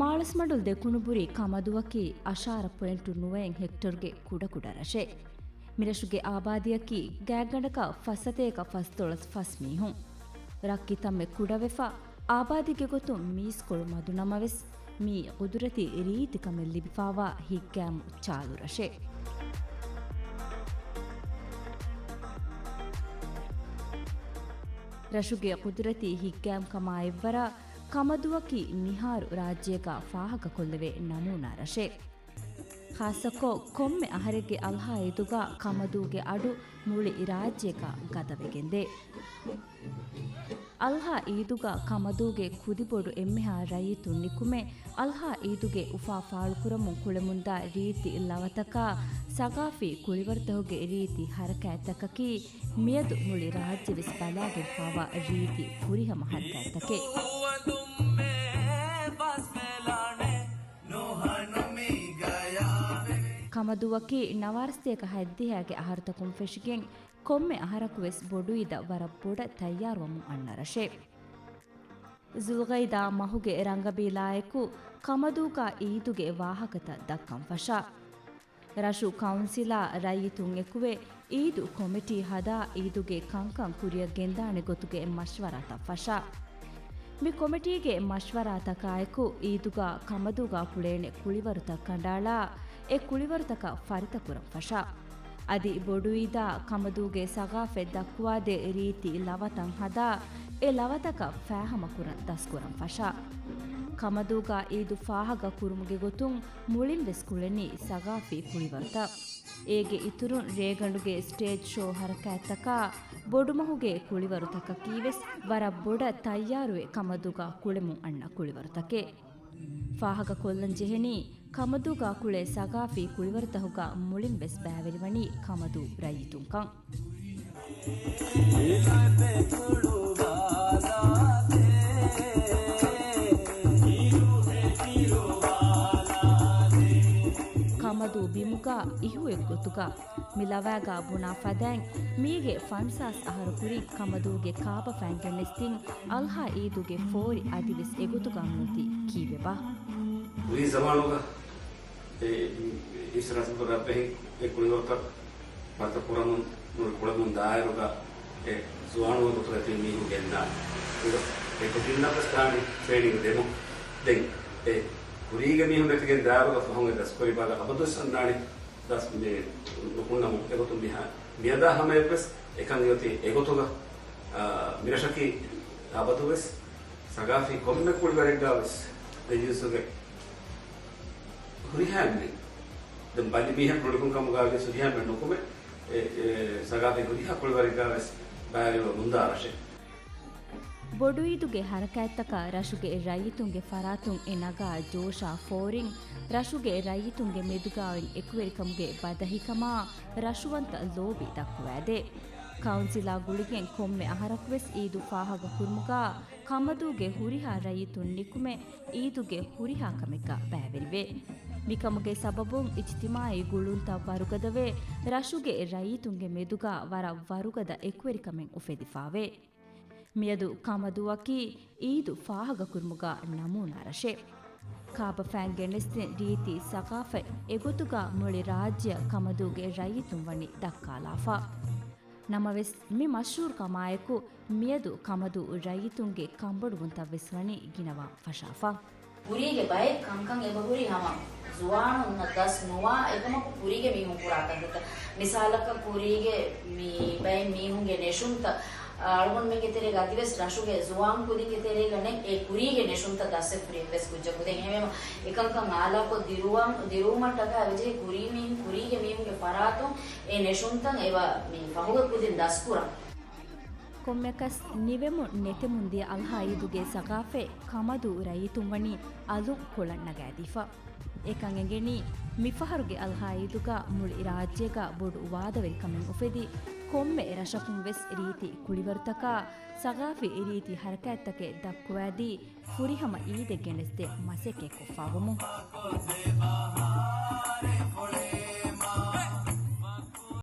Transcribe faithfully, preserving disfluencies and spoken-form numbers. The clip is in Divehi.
މާޅޮސްމަޑުލު ދެކުނުބުރީ ކަމަދުއަކީ އަށާރަ ޕޮއިންޓު ނުވައެއް ހެކްޓަރުގެ ކުޑަކުޑަ ރަށެއް. މިރަށުގެ އާބާދީއަކީ ގާތްގަނޑަކަށް ފައްސަތޭކަ ފަސްދޮޅަސް ފަސް މީހުން. ރަށް ކިތަންމެ ކުޑަވެފަ، އާބާދީގެ ގޮތުން މީސްކޮޅު މަދު ނަމަވެސް، މީ ޤުދުރަތީ ރީތި ކަމެއް ލިބިފާވާ ހިތްގައިމު ޗާލު ރަށެއް. ރަށުގެ ޤުދުރަތީ ހިތްގައިމުކަމާ އެއްވަރަށް، ކަމަދޫއަކީ މިހާރު ރާއްޖޭގަ ފާހަގަކޮށްލެވޭ ނަމޫނާ ރަށެއް. ޚާއްޞަކޮށް، ކޮންމެ އަހަރެއްގެ އަލްހާ އީދުގަ ކަމަދޫގެ އަޑު މުޅި ރާއްޖޭގަ ގަދަވެގެންދޭ. އަލްހާ އީދުގަ ކަމަދޫގެ ކުދިބޮޑު އެންމެހާ ރައްޔިތުން ނިކުމެ، އަލްހާ އީދުގެ އުފާ ފާޅުކުރަމުން ކުޅެމުންދާ ރީތި ލަވަތަކާ، ސަގާފީ ކުޅިވަރުތަކުގެ ރީތި ހަރަކާތްތަކަކީ، މިއަދު މުޅި ރާއްޖެވެސް ބަލާގެންފާވާ ރީތި ފުރިހަމަ ހަރަކާތްތަކެއް. ކަމަދޫއަކީ ނަވާރަސަތޭކަ ހަތްދިހައިގެ އަހަރުތަކުން ފެށިގެން، ކޮންމެ އަހަރަކުވެސް ބޮޑުއީދަށް ވަރަށް ބޮޑަށް ތައްޔާރުވަމުން އަންނަ ރަށެއް. ޒުލްގައިދާ މަހުގެ ރަނގަބީލާއެކު، ކަމަދޫގަ އީދުގެ ވާހަކަތައް ދައްކަން ފަށާ. ރަށު ކައުންސިލާ ރައްޔިތުން އެކުވެ، އީދު ކޮމިޓީ ހަދާ، އީދުގެ ކަންކަން ކުރިއަށް ގެންދާނެ ގޮތުގެ މަޝްވަރާތައް ފަށާ. މި ކޮމިޓީގެ މަޝްވަރާތަކާއެކު، އީދުގަ ކަމަދޫގަ ކުޅޭނެ ކުޅިވަރުތައް ކަނޑައަޅާ، އެ ކުޅިވަރުތަކަށް ފަރިތަކުރަން ފަށާ. އަދި ބޮޑުއީދާ ކަމަދޫގެ ސަގާފަތް ދައްކުވާދޭ ރީތި ލަވަތައް ހަދާ، އެ ލަވަތަކަށް ފާހަމަކުރަން ދަސްކުރަން ފަށާ. ކަމަދޫގަ އީދު ފާހަގަ ކުރުމުގެ ގޮތުން މުޅިން ވެސް ކުޅެނީ ސަގާފީ ކުޅިވަރުތައް. އޭގެ އިތުރުން ރޭގަނޑުގެ ސްޓޭޖް ޝޯ ހަރަކާތްތަކާ، ބޮޑުމަހުގެ ކުޅިވަރުތަކަކީ ވެސް ވަރަށް ބޮޑަށް ތައްޔާރުވެ ކަމަދޫގަ ކުޅެމުން އަންނަ ކުޅިވަރުތަކެއް. ފާހަގަ ކޮށްލަން ޖެހެނީ، ކަމަދޫގަ ކުޅޭ ސަގާފީ ކުޅިވަރުތަކުގަ މުޅިން ވެސް ބައިވެރިވަނީ ކަމަދޫ ރައްޔިތުންކަން. ކަމަދޫ ބިމުގަ އިހުއެއްގޮތުގަ މި ލަވާގަ ބުނާ ފަދައިން، މީގެ ފަންސާސް އަހަރު ކުރިން ކަމަދޫގެ ކާބަފައިން ގެނެސްދިން އަލްހާ އީދުގެ ފޯރި އަދިވެސް އެގޮތުގަ ނޫންތީ ކީއްވެބާ؟ ކުރީ ޒަމާނުގަ އެ، އިސްރާސް ރަށްބެހި އެ ކުޅިވަރުތައް ފަރިތަ ކުރަމުން ނޫން ކުޅެމުން ދާއިރުގަ އެ ޒުވާނުން ގޮތުގަ ތިބި މީހުން ގެންދާނެ. އެ ކޮޓިންނަށް ވެސް ދާނީ ޓްރޭނިން ދެމުން. ދެން އެ ކުރީގެ މީހުން ނެތިގެން ދާއިރުގަ ފަހުން އެ ދަސްކުރި ބާގަ އަބަދުވެސް އަންނާނެ. ދަސް މި ނުކުންނަމުން އެގޮތުން މިހާ މިއަދާ ހަމަޔަށްވެސް އެކަން އޮތީ އެގޮތުގަ، އާ، މިރަށަކީ އަބަދުވެސް ސަގާފީ ކޮންމެ ކުޅިވަރެއްގަވެސް ދެންޖިންސުގެ ހުރިހާ އެންމެ ދެން ބަލި މީހަކު ނުނިކުން ކަމުގަ ވިޔަސް ހުރިހާ އެންމެ ނުކުމެ، އެ، އެ، ސަގާފީ ހުރިހާ ކުޅިވަރެއްގަވެސް ބައިވެރިވަމުންދާ ރަށެއް. ބޮޑުއީދުގެ ހަރަކާތްތަކަށް ރަށުގެ ރައްޔިތުންގެ ފަރާތުން އެ ނަގާ ޖޯޝާ ފޯރިން، ރަށުގެ ރައްޔިތުންގެ މެދުގައި އެކުވެރިކަމުގެ ބަދަހިކަމާ ރަށުވަންތަ ލޯބި ދައްކުވައިދޭ. ކައުންސިލާ ގުޅިގެން ކޮންމެ އަހަރަކުވެސް އީދު ފާހަގަ ކުރުމުގަ ކަމަދޫގެ ހުރިހާ ރައްޔިތުން ނިކުމެ، އީދުގެ ހުރިހާ ކަމެއްގަ ބައިވެރިވޭ. މިކަމުގެ ސަބަބުން އިޖްތިމާއީ ގުޅުންތައް ވަރުގަދަވެ، ރަށުގެ ރައްޔިތުންގެ މެދުގަ ވަރަށް ވަރުގަދަ އެކުވެރިކަމެއް އުފެދިފާވޭ. މިއަދު ކަމަދޫއަކީ އީދު ފާހަގަކުރުމުގަ ނަމޫނާ ރަށެއް. ކާބަފައިން ގެނެސްދިން ރީތި ސަގާފަތް އެގޮތުގަ މުޅި ރާއްޖެއަށް ކަމަދޫގެ ރައްޔިތުން ވަނީ ދައްކާލާފަ. ނަމަވެސް، މި މަޝްހޫރުކަމާއެކު، މިއަދު ކަމަދޫ ރައްޔިތުންގެ ކަންބޮޑުވުންތައް ވެސް ވަނީ ގިނަވާން ފަށާފަ. ކުރީގެ ބައެއް ކަންކަން އެބަހުރީ ހަމަ ޒުވާނުންނަށް ދަސް ނުވާ އެކަމަކު ކުރީގެ މީހުން ކުރާ ކަންތައްތައް. މިސާލަކަށް ކުރީގެ މި ބައެއް މީހުންގެ ނެށުންތައް، އަ، އަޅުގަނޑުމެންގެ ތެރޭގަ އަދިވެސް ރަށުގެ ޒުވާން ކުދިންގެ ތެރޭގަ ނެތް އެ ކުރީގެ ނެށުންތައް ދަސްވެފަ ހުރި އެއްވެސް ކުއްޖަކު. ދެން އެހެންވީމަ އެކަންކަން އާލާކޮށް ދިރުވަން، ދިރުވުމަށްޓަކާ އެބަޖެހޭ ކުރީ މީހުން ކުރީގެ މީހުންގެ ފަރާތުން އެ ނެށުންތައް އެބަ މި ފަހުގެ ކުދިން ދަސްކުރަން. ކޮންމެއަކަސް ނިވެމުން ނެތެމުން ދިޔަ އަލްހާ އީދުގެ ސަގާފަތް ކަމަދޫ ރައްޔިތުން ވަނީ އަލުން ކޮޅަށް ނަގާދީފަ. އެކަން އެނގެނީ، މިފަހަރުގެ އަލްހާ އީދުގަ މުޅި ރާއްޖޭގަ ބޮޑު ވާދަވެރިކަމެއް އުފެދި، ކޮންމެ ރަށަކުން ވެސް ރީތި ކުޅިވަރުތަކާ ސަގާފީ ރީތި ހަރަކާތްތަކެއް ދައްކުވާދީ، ފުރިހަމަ އީދެއް ގެނެސްދޭ މަސައްކަތް ކޮށްފަވަމުން.